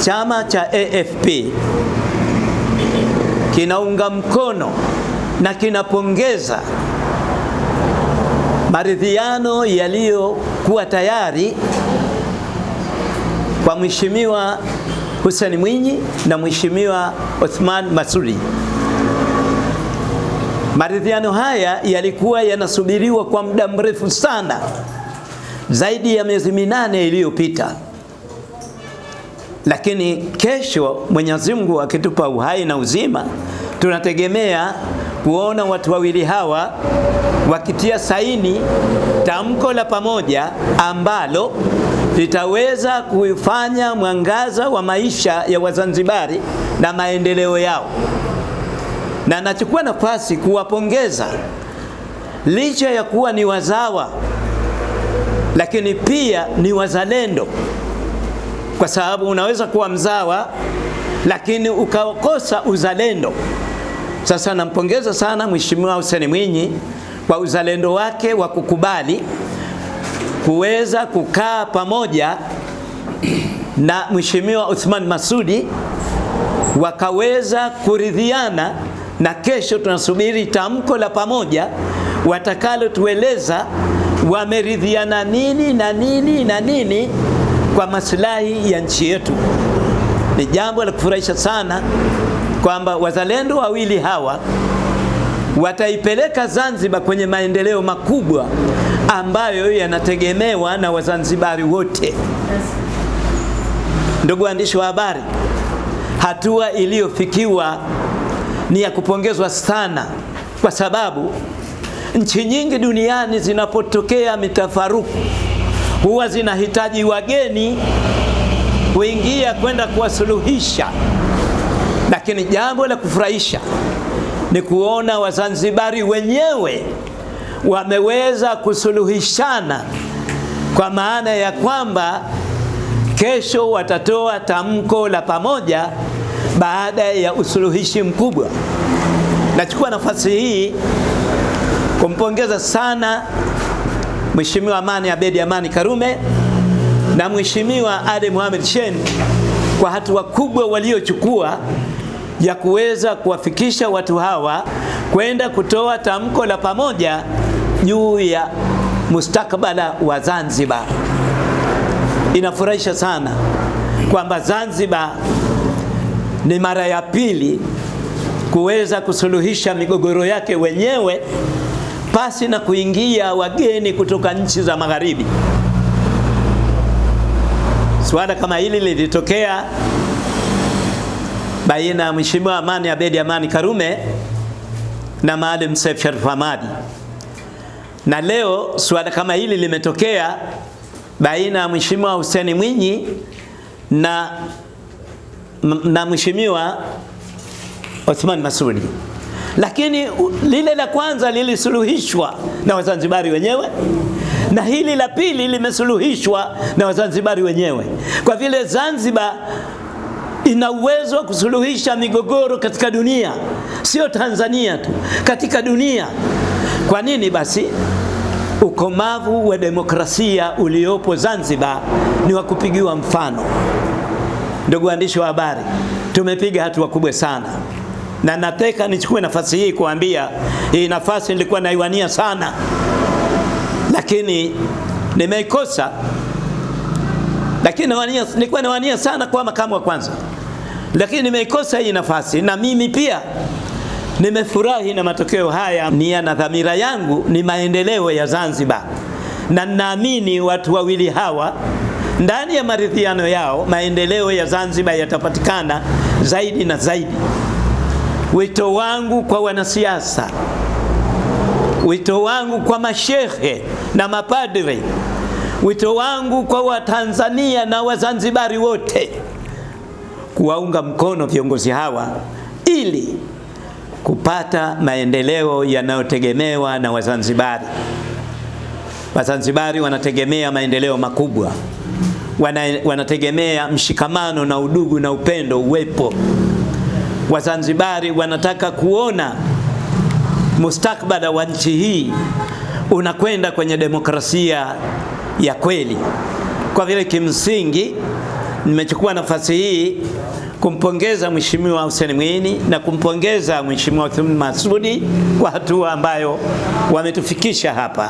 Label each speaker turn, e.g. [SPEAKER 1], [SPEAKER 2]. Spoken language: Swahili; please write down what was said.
[SPEAKER 1] Chama cha AFP kinaunga mkono na kinapongeza maridhiano yaliyokuwa tayari kwa Mheshimiwa Hussein Mwinyi na Mheshimiwa Othman Masoud. Maridhiano haya yalikuwa yanasubiriwa kwa muda mrefu sana, zaidi ya miezi 8 iliyopita. Lakini kesho Mwenyezi Mungu akitupa uhai na uzima, tunategemea kuona watu wawili hawa wakitia saini tamko la pamoja ambalo litaweza kuifanya mwangaza wa maisha ya Wazanzibari na maendeleo yao. Na nachukua nafasi kuwapongeza, licha ya kuwa ni wazawa, lakini pia ni wazalendo, kwa sababu unaweza kuwa mzawa lakini ukakosa uzalendo. Sasa nampongeza sana Mheshimiwa Hussein Mwinyi kwa uzalendo wake wa kukubali kuweza kukaa pamoja na Mheshimiwa Othman Masoud, wakaweza kuridhiana, na kesho tunasubiri tamko la pamoja watakalotueleza wameridhiana nini na nini na nini kwa maslahi ya nchi yetu. Ni jambo la kufurahisha sana kwamba wazalendo wawili hawa wataipeleka Zanzibar kwenye maendeleo makubwa ambayo yanategemewa na Wazanzibari wote. Ndugu waandishi wa habari, hatua iliyofikiwa ni ya kupongezwa sana, kwa sababu nchi nyingi duniani zinapotokea mitafaruku huwa zinahitaji wageni kuingia kwenda kuwasuluhisha. Lakini jambo la kufurahisha ni kuona Wazanzibari wenyewe wameweza kusuluhishana, kwa maana ya kwamba kesho watatoa tamko la pamoja baada ya usuluhishi mkubwa. Nachukua nafasi hii kumpongeza sana Mheshimiwa Amani Abedi Amani Karume na Mheshimiwa Ali Mohamed Shein kwa hatua kubwa waliochukua ya kuweza kuwafikisha watu hawa kwenda kutoa tamko la pamoja juu ya mustakabala wa Zanzibar. Inafurahisha sana kwamba Zanzibar ni mara ya pili kuweza kusuluhisha migogoro yake wenyewe pasi na kuingia wageni kutoka nchi za magharibi. Swala kama hili lilitokea baina ya Mheshimiwa Amani Abedi Amani Karume na Maalim Seif Sharif Hamad, na leo swala kama hili limetokea baina ya Mheshimiwa Hussein Mwinyi na Mheshimiwa Othman Masoud. Lakini lile la kwanza lilisuluhishwa na Wazanzibari wenyewe, na hili la pili limesuluhishwa na Wazanzibari wenyewe. Kwa vile Zanzibar ina uwezo wa kusuluhisha migogoro katika dunia, sio Tanzania tu, katika dunia. Kwa nini basi ukomavu wa demokrasia uliopo Zanzibar ni wa kupigiwa mfano? Ndugu waandishi wa habari, tumepiga hatua kubwa sana, na nataka nichukue nafasi hii kuambia, hii nafasi nilikuwa naiwania sana, lakini nimeikosa. Lakini nilikuwa nawania sana kwa makamu wa kwanza, lakini nimeikosa hii nafasi, na mimi pia nimefurahi na matokeo haya. Nia na dhamira yangu ni maendeleo ya Zanzibar, na ninaamini watu wawili hawa ndani ya maridhiano yao maendeleo ya Zanzibar yatapatikana zaidi na zaidi. Wito wangu kwa wanasiasa, wito wangu kwa mashehe na mapadri, wito wangu kwa Watanzania na Wazanzibari wote, kuwaunga mkono viongozi hawa ili kupata maendeleo yanayotegemewa na Wazanzibari. Wazanzibari wanategemea maendeleo makubwa, wanategemea mshikamano na udugu na upendo uwepo. Wazanzibari wanataka kuona mustakabali wa nchi hii unakwenda kwenye demokrasia ya kweli, kwa vile kimsingi Nimechukua nafasi hii kumpongeza Mheshimiwa Hussein Mwinyi na kumpongeza Mheshimiwa Othman Masoud kwa hatua ambayo wametufikisha hapa.